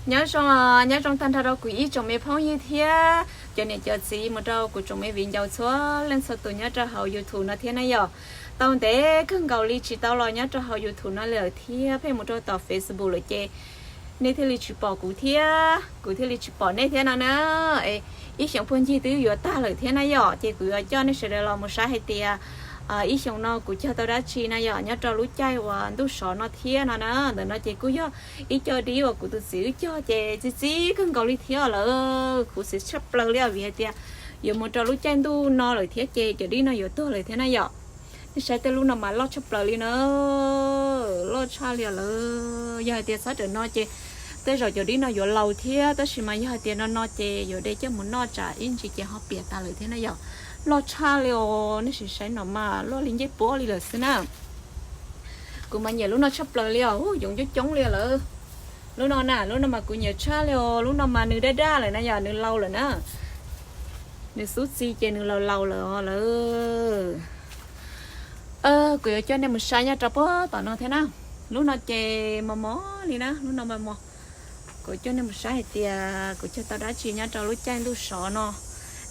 Nyob zoo, nyob zoo tag nrho rau kuv ib tsoom me phooj ywg thiab cov niam cov txiv mus rau kuv tsoom me viv ncaus txhua leej txhua tus nyob rau hauv YouTube no thiab na yom. Tau ntev kawg nkaus li tsis tau los nyob rau hauv YouTube no lawm thiab pheej mus rau tom Facebook lawm ces nej thiaj li tsis pom kuv thiab kuv thiaj li tsis pom nej thiab no na. Ib xyoos puag ncig twb yuav tag lawm thiab na yom, ces kuv yuav coj nej sawv daws los mus saib hais tias ib xyoos no kuv cog tau dab tsi na yom, nyob rau lub caij uas ntuj sov no thiab no na. Ntawm no ces kuj yog ib co dib uas kuv tus txiv wb cog ces txi txiv kawg nkaus li thiab lawm, khuv xim tshaj plaws li os, vim hais tias yuav mus rau lub caij ntuj no lawm thiab ces cov dib no yuav tuag lawm thiab na yom. Nej saib tej lub no mas loj tshaj plaws li na, loj tshaj li lawm. Yog hais tias txhob rawm no ces tej zaum cov dib no yuav laus thiab, tab sis mas yog hais tias no no ces yuav de coj mus noj tsam ib ntsis ces ho piam tas lawm thiab na yom. Loj tshaj li os, nej sim saib no mas loj li ncej puab li lawm xwb na. Kuv mas nyiam lub no tshaj plaws li os, yoov coob coob li lawm. Lub no na, lub no mas kuv nyiam tshaj li os, lub no mas nws daj daj lawm na yom, nws laus lawm na. Nws xub txi ces nws laus laus lawm os lawm. Kuv yuav coj nej mus saib nyob rau puag tom no thiab na. Lub no ces mos mos li na, lub no mos mos. Kuv coj nej mus saib hais tias kuv cog tau dab tsi nyob rau lub caij ntuj sov no,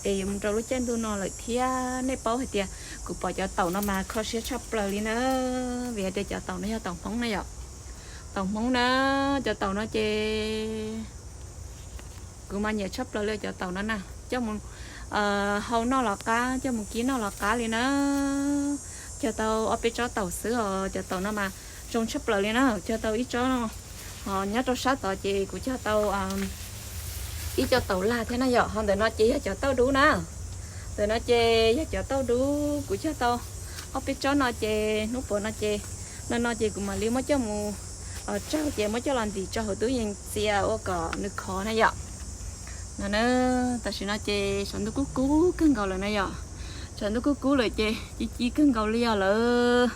es yuav mus rau lub caij ntuj no lawm thiab. Nej paub hais tias kuv pom cov taum no mas kho siab tshaj plaws li na, vim hais tias cov taum no yog taum Hmoob na yom. Taum Hmoob na, cov taum no ces kuv mas nyiam tshaj plaws li cov taum no na, coj mus hau noj los qab, coj mus kib noj los qab li na. Cog tau ob peb tsob taum xwb os, cov taum no mas zoo tshaj plaws li na. Cog tau ib tsob no, ho nyob rau sab tod ces kuv cog tau ib co taum lag thiab na yom. Ho ntawm no ces yog cov tauj dub na, ntawm no ces yog cov tauj dub, kuv cog tau ob peb tsob no ces hnub puav no ces, no no ces kuv mam li muab coj mus tsaug ces muab coj los ntim rau hauv tub yees txias ua kom nws khov na yom. No na, tam sim no ces tshav ntuj kub kub kawg nkaus lawm na yom. Tshav ntuj kub kub lawm ces ci ci kawg nkaus li os lawm.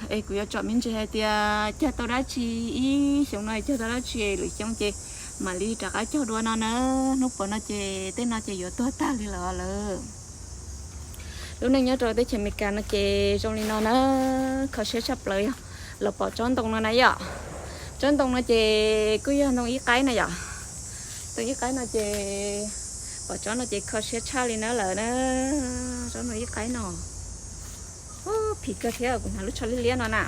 Es kuv yuav tsom me ntsis hais tias cog tau dab tsi, ib xyoos no cog tau dab tsi, lwm xyoo ces mam li rov qab cog dua no na. Hnub puav no ces tej no ces yuav tuag tag li lawm lawm. Lub neej nyob rau teb chaws Amelikas no ces zoo li no na, kho siab tshaj plaws yog los pom tsob ntoo no na yom. Tsob ntoo no ces kuj yog ntoo ib qaib na yom. Ntoo ib qaib no ces pom tsob no ces kho siab tshaj li na lawm na. Tsob ntoo ib qaib no phim kawg thiab, kuv hnav lub tsho liab liab no na.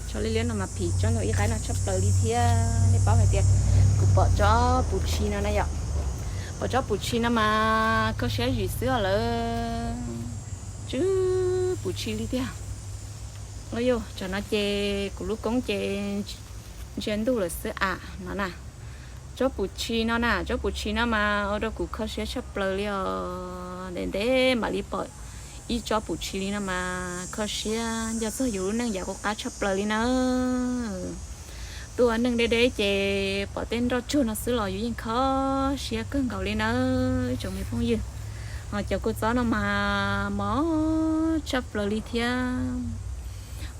Tsho liab liab no mas phim tsob ntoo ib qaib no tshaj plaws li thiab. Nej paub hais tias kuv pom tsob pum tshis no na yom. Pom tsob pum tshis no mas kho siab zim xwb os lawm. Tsw, pum tshis li tiag. Yog tsam no ces kuv lub koob ces ntsia ntuj lawm xwb am no na. Tsob pum tshis no na, tsob pum tshis no mas ua rau kuv kho siab tshaj plaws li os. Ntev ntev mam li pom ib tsob pum tshis li no mas kho siab nco txog yus lub neej yav qub qab tshaj plaws li na. Tuaj ua neeg deb deb ces pom tej nroj tsuag no xwb los yus yeej kho siab kawg nkaus li na, ib tsoom me phooj ywg. Ho cov kua txob no mas mos tshaj plaws li thiab.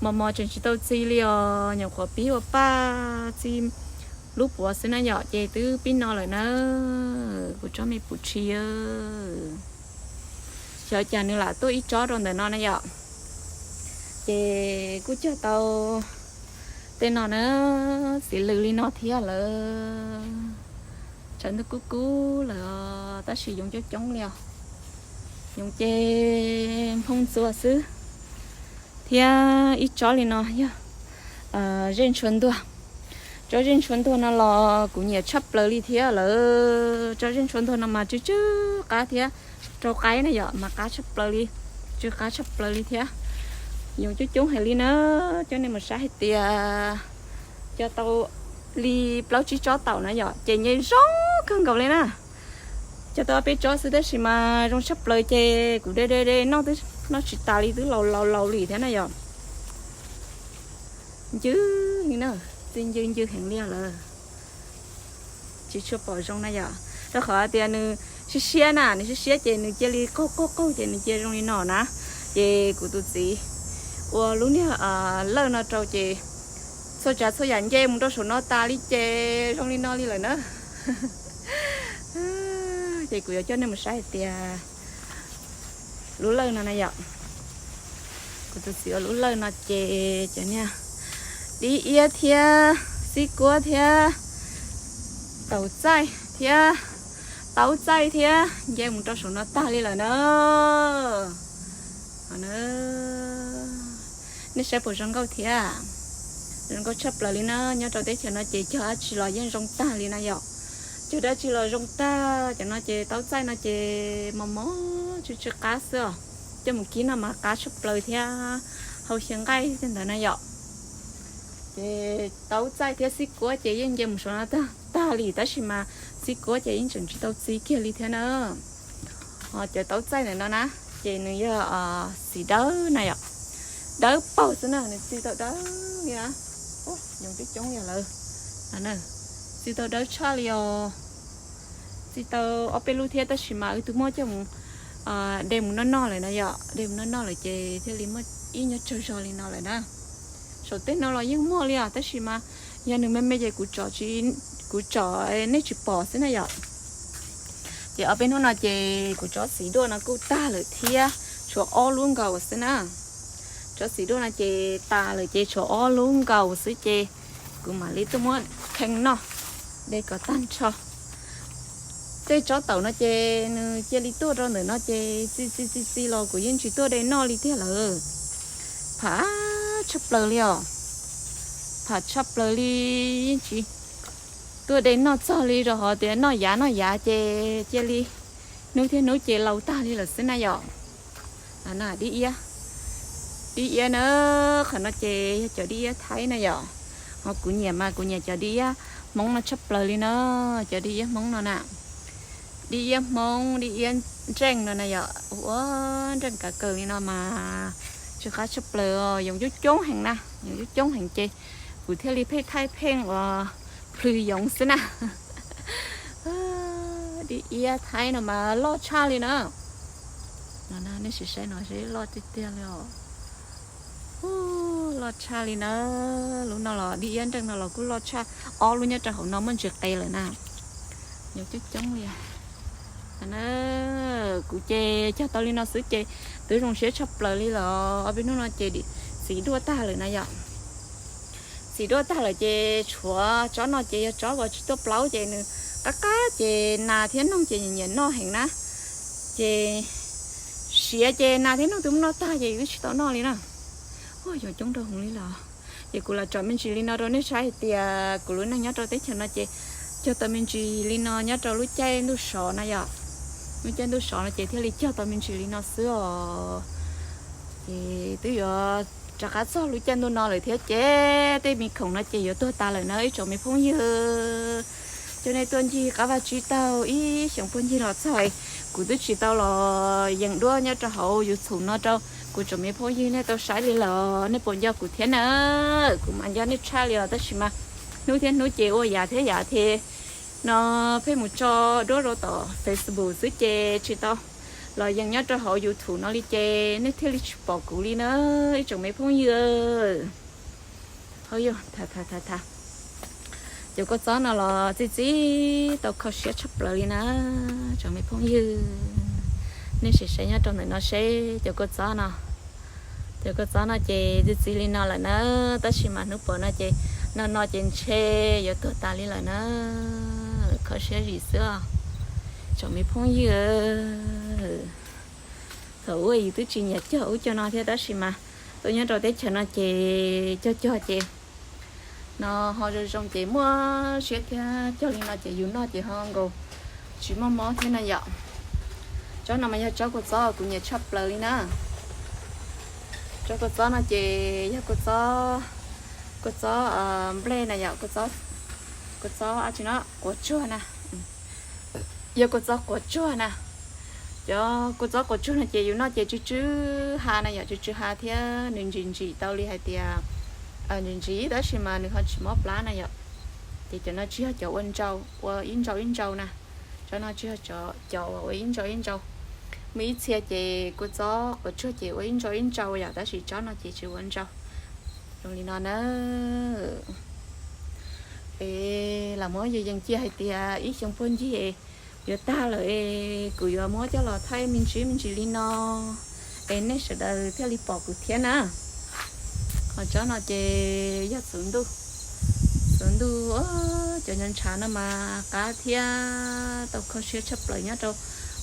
Mos mos tseem tsis tau txi li os, nyuam qhuav pib ua paj txi lub puav xwb na yom, ces twb pib no lawm na. Kuv tsob me pum tshis, xyov cas nws lam tuaj ib tsob rau ntawm no na yom. Ces kuj cog tau tej no na, txiv lws li no thiab lawm. Tshav ntuj kub kub lawm tab sis yoov coob coob li os. Yoov ces nphoo ntxuas xwb. Thiab ib tsob li no yog zej ntshua ntuag. Tsob zej ntshua ntuag no los kuv nyiam tshaj plaws li thiab lawm. Tsob zej ntshua ntuag no mas tsw tsw qab thiab, rau qaib na yom mas qab tshaj plaws li, tsw qab tshaj plaws li thiab. Yoov coob coob heev li na, coj nej mus saib hais tias cog tau li plaub tsib tsob taum na yom, ces nce zoo kawg nkaus li na. Cog tau ob peb tsob xwb tab sis mas zoo tshaj plaws ces kuv de de de noj twb noj tsis tas li, twb laus laus laus li thiab na yom. Ncw li na, txi ncw ncw heev li lawm. Tsis tshua pom zoo na yom, rau qhov tias nws siab siab na, nws siab siab ces nws cia li qaug qaug qaug ces nws cia zoo li no na. Ces kuv tus txiv ua lub niag lawj no rau ces txhua tsav txhua yam nce mus rau saum no tas li ces zoo li no li lawm na. Ces kuv yuav coj nej mus saib hais tias lub lawj no na yom. Kuv tus txiv ua lub lawj no ces cov niag dib iab thiab Xib kuab thiab taum txaij thiab taub txaij thiab nce mus rau saum no tag li lawm na. Nej saib puas zoo nkauj thiab? Zoo nkauj tshaj plaws li na. Nyob rau teb chaws no ces cog dab tsi los yeej zoo tag li na yom. Cog dab tsi los zoo tag. Cov no ces taub txaij no ces mos mos tsw tsw qab xwb os. Coj mus kib no mas qab tshaj plaws thiab, hau xyaw nqaij thiab ntawd na yom. Ces taub txaij thiab xib kuab ces yeej nce mus saum no tag li, tab sis mas xib kuab ces yeej tseem tsis tau txi kiag li thiab na. Ho cov taub txaij ntawm no na, ces nws yog xim dawb na yom, dawb paug xwb na, nws txi tau dawb li na. Yoov coob coob yog lawm, txi tau dawb tshaj li os. Txi tau ob peb lub thiab, tab sis mas wb twb muab coj mus de mus noj noj lawm na yom, de mus noj noj lawm ces thiaj li muaj ib nyuag tsawg zog li no lawm na. Saum tej no los yeej muaj li os, tab sis mas yog nws me me ces kuv tsom, kuv tsom nej tsis pom xwb na yom. Ces ob peb hnub no ces kuv tsob xim duaj no kuj tag lawm thiab, tshuav ob lub nkaus xwb na. Tsob xim duaj no ces tas lawm ces tshuav ob lub nkaus xwb ces kuv mam li tuaj muab khee noj, de kom tag nrho. Tej tsob taum no ces nws cia li tuaj rau ntawm no ces txi txi txi txi los kuv yeej tsis tuaj de noj li tiag lawm. Pham tshaj plaws li os, pham tshaj plaws li, yeej tsis tuaj de noj txog li, rau qhov tias noj yav noj yav ces cia li hnub thiab hnub ces laus tag li lawm xwb na yom. Dib iab, dib iab na, qhov no ces yog cov dib iab Thaib na yom. Ho kuv nyiam mas kuv nyiam cov dib iab Hmoob no tshaj plaws li na, cov dib iab Hmoob no na. Dib iab Hmoob, dib iab nreej no na yom, ua nreej kav kawg li no mas tsw qab tshaj plaws os, yoov coob coob heev na, yoov coob coob heev ces kuv thiaj li pheej thaij pheej uas plhws yoov xwb na. Dib iab Thaib no mas loj tshaj li na. Nej sim saib no seb loj tiag tiag li os. Loj tshaj li na. Lub no los dib iab nreej no los kuj loj tshaj, ob lub nyob rau hauv no muaj ntsis qe lawm na. Yoov coob coob li. Kuv ces cog tau li no xwb ces twb zoo siab tshaj plaws li lawm. Ob peb hnub no ces xim duaj tag lawm na yom. Xim duaj tag lawm ces tshuav tsob no ces yog tsob uas tsis tuaj plaub ces nws qab qab ces nas thiab noog ces nyiam noj heev na. Ces siav ces nas thiab noog twb muab noj tag ces twb tsis tau noj li na. Ua yoov coob rau hauv li lawm. Ces kuv lam tsom me ntsis li no rau nej saib hais tias kuv lub neej nyob rau teb chaws no ces cog tau me ntsis li no nyob rau lub caij ntuj sov na yom. Lub caij ntuj sov no ces thiaj li cog tau me ntsis li no xwb os. Ces twb yuav rov qab txog lub caij ntuj no lawm thiab ces tej me khoom no ces yuav tuag tas lawm na ib tsoom me phooj ywg. Coj nej tuaj ncig qab vaj tsib taug ib xyoos puag ncig los txog, kuv twb tsis tau los yees duab nyob rau hauv YouTube no rau kuv tsoom me phooj ywg nej tau saib li lawm, nej puas nco kuv thiab na? Kuv mas nco nej tshaj li os, tab sis mas hnub thiab hnub ces ua yav thiab yav thiab no pheej mus tso duab rau tom Facebook xwb ces tsis tau los yees nyob rau hauv YouTube no li ces nej thiaj li tsis pom kuv li na ib tsoom me phooj ywg. Cov kua txob no los txi txi tau kho siab tshaj plaws li na tsoom me phooj ywg. Nej sim saib nyob rau ntawm no seb cov kua txob no, cov kua txob no ces txi txi li no lawm na, tab sis mas hnub puav no ces no no ces ntshe yuav tuag tas li lawm na. Kho siab zim xwb os tsoom me phooj ywg. Thaum ub yus twb tsis nyiam cog ub cog no thiab tab sis mas tuaj nyob rau teb chaws no ces cog cog ces no ho zoo zoo ces muaj siab thiab, cog li no ces yus noj ces ho nkaus tsis muaj mob thiab na yom. Tsob no mas yog tsob kua txob kuv nyiam tshaj plaws li na. Tsob kua txob no ces yog kua txob, kua txob nplej na yom, kua txob, kua txob dab tsi no, quav tsuag na. Yog kua txob quav tsuag na. Cov kua txob quav tsuag no ces yus noj ces tsw tsw ha na yom, tsw tsw ha thiab nws ntsim ntsim tau li hais tias ntsim ntsim tab sis mas nws ho tsis mob plab na yom. Ces cov no tsis yog cov ua ntsau, ua ib ntsau ib ntsau na. Tsob no tsis yog cov uas ua ib ntsau ib ntsau. Muaj ib txhia ces kua txob quav tsuag ces ua ib ntsau ib ntsau yom, tab sis tsob no ces tsis ua ntsau. Zoo li no na. Es lam muab yus yees cia hais tias ib xyoo puag ncig yuav tag lawm es kuv yuav muab coj los thaij me ntsis me ntsis li no es nej sawv daws thiaj li pom kuv thiab na. Ho tsob no ces yog txhuv ntuj, Lub ntuj, cov ntshav no mas qab thiab tau kho siab tshaj plaws nyob rau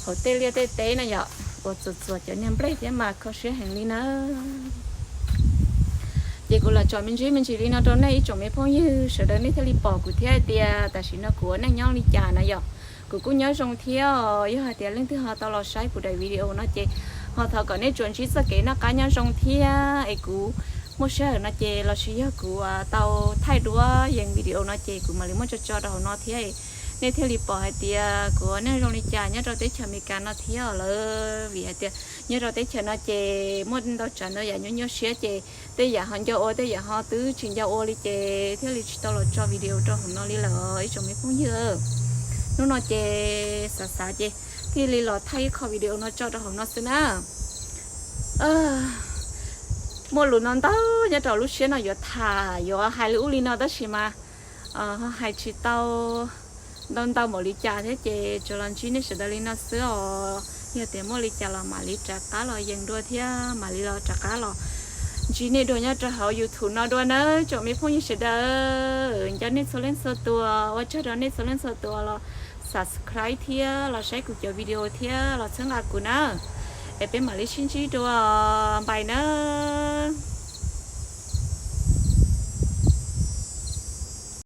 hauv tej liaj tej teb na yom, uas txuas txuas cov niag nplej thiab mas kho siab heev li na. Ces kuv los tso me ntsis me ntsis li no rau nej ib tsoom me phooj ywg sawv daws nej thiaj li pom kuv thiab hais tias tam sim no kuv ua neej nyob li cas na yom. Kuv kuj nyob zoo thiab os, yog hais tias leej twg ho tau los saib kuv daim video no ces ho thov kom nej tsuas ntsib txoj kev noj qab nyob zoo thiab es kuv muaj sij hawm no ces los sis yog kuv tau thaij duab yees video no ces kuv mam li muab tso tso rau hauv no thiab, nej thiaj li pom hais tias kuv ua neej zoo li cas nyob rau teb chaws Amelikas no thiab lawm. Vim hais tias nyob rau teb chaws no ces muaj ntau tsav ntau yam nyuaj nyuaj siab ces tej yam ho nco ua tej yam ho twb tsis nco ua li ces thiaj li tsis tau los tso video rau hauv no li lawm ib tsoom me phooj ywg. Hnub no ces xav xav ces thiaj li los thaij ib qho video no tso rau hauv no xwb na. Muaj lus no ntau nyob rau lub siab no yuav tham yuav hais li ub li no tab sis mas ho hais tsis tau ntau ntau npaum li cas thiab ces tsuas los ntsib nej sawv daws li no xwb os. Yog tias muaj li cas los mam li rov qab los yees dua thiab mam li los rov qab los ntsib nej dua nyob rau hauv YouTube no dua nawb tsoom me phooj ywg sawv daws. Nco nej txhua leej txhua tus, ua tsaug rau nej txhua leej txhua tus los subscribe thiab los saib kuv cov video thiab los txhawb nqa kuv na. Es peb mam li sib ntsib dua, npais nawb.